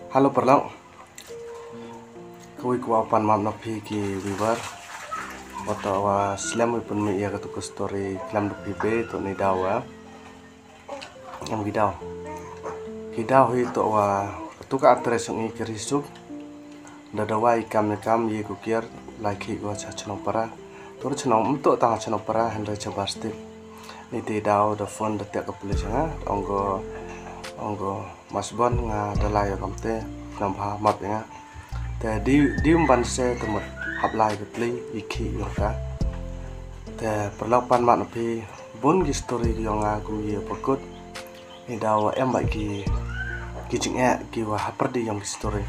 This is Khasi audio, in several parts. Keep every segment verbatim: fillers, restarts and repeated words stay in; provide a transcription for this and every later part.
Hello paralok. Kawei ka wa pan map na phi ki viewer. Wat ta wa slem wi pynmih ïa katu ka story khlem da phi be to ni daw wa. Em ki daw. Ki daw hi to wa tu ka actress ngi ki risuk. Da dawai kam ne kam ye ku kier lai khi wa cha chnong para. Tur chnong um to tang chnong para hynrei cha bar state. Ni te daw da phone da tek ka police nga. Ong go ong go mas bon nga da lai kam te nam ha map nga. Te di di um ban se te mut hap lai ka pli i khi yong ka. Te paralok pan mat na phi bun ki story ki yong nga kum ye pakut. Ni daw em ba ki ki jing e ki wa hapar di yong ki story.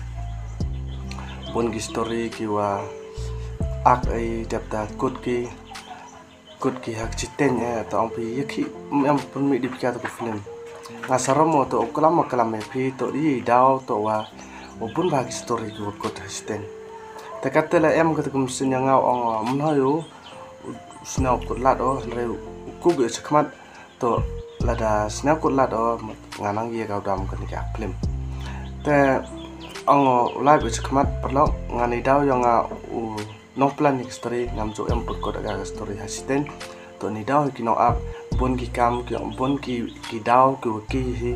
Bun ki story ki wa ak ai dep ta kut ki kut ki hak chiteng e ta ong phi ye khi em pun mi di phi ka to film. Nga sarom to klam klam e phi to i daw to wa wa bun ba ki story ki wa kut ha chiteng. Te ka te la em ka te kum sin nga ong mno yu snow kut lat o re ku ge chakmat. To lada sñiaw kut lad o nga nang ye ka dam ka ni ka film. Te ong u lai bu chakmat paralok nga ni daw yong nga u nong plan ni story ngam ju em put kot ka story ha siten. To ni daw ki nong ap bun ki kam ki bun ki ki daw ki wa ki hi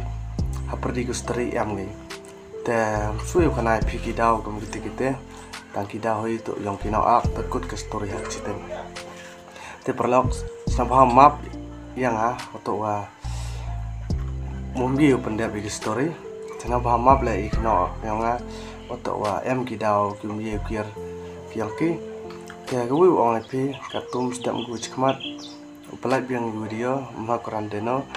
ha perdi ku story em ngi. Te sui ka nai phi ki daw kum kiti kiti tang ki daw hi to yong ki nong ap put kot ka story ha siten. Te paralok sna bha map yang ha oto wa mumbi u pendep igi story. Sna bha map le ikno yang ha oto wa em ki daw ki mumbi u kier ki yang ki. Te ka wi ong le phi ka tum step ngu chikmat u pelai biang video ma koran deno.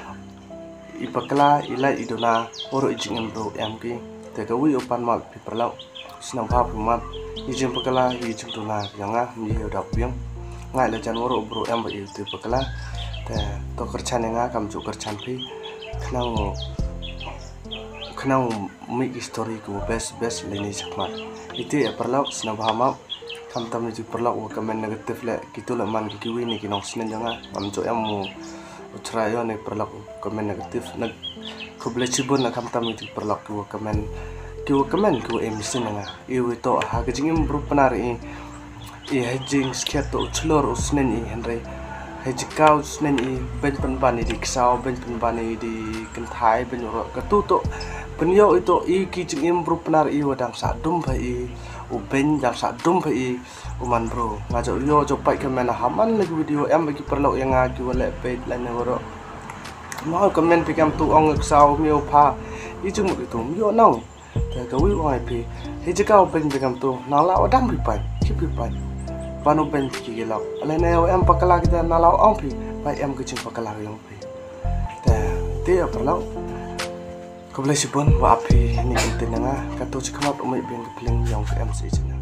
I pakla i lai i duna oro i jingem bro em ki. Te ka wi u pan map phi paralok. Sna bha phi map i jing pakla i jing duna yang nga mi u dap biang. Ngai la jan oro bro em ba i tu pakla. Te to kerchan nga kam ju kerchan phi. Khnang khnang mi story ku best best le ni chakmat. Ite ya paralok sna bha map. Kam tam ni ju paralok wa comment negative le kitu le man ki kiwi ni ki nong snen jong nga. Ngam ju em mu u chra yo ni paralok comment negative na. Khublei chibun na kam tam ni ju paralok ki wa comment ki wa comment ki wa em snen nga. I wi to ha ka jingim bru pnar i i ha jing skhet to u chlor u snen i henre. Ha jikaw snen i ben pynban i di ksaw ben pynban i di kynthai ben ro ka tu to. Pynyo i to i ki jingim bru pnar i wa dang sa dum pha i u ben dang sa dum pha i. Uman bro nga jo yo jo pai ka mena haman lagi video em bagi perlu yang nga ki wale page lain yang oro. Mau ka men pikam tu ong ksaw mio pha i jumut itu mio nau. Te ka wi ong ai pi hi jaka u ben pikam tu nang la odam pi pai ki pi pai. Panu ben pi ki gelak ale ne em pakala kita nang la ong pi pai em ke jing pakala yang pi. Te te perlu. Khublei shibun wa api ni kintin nga ka tu chikmat umai bin ka pling yang ke M C channel.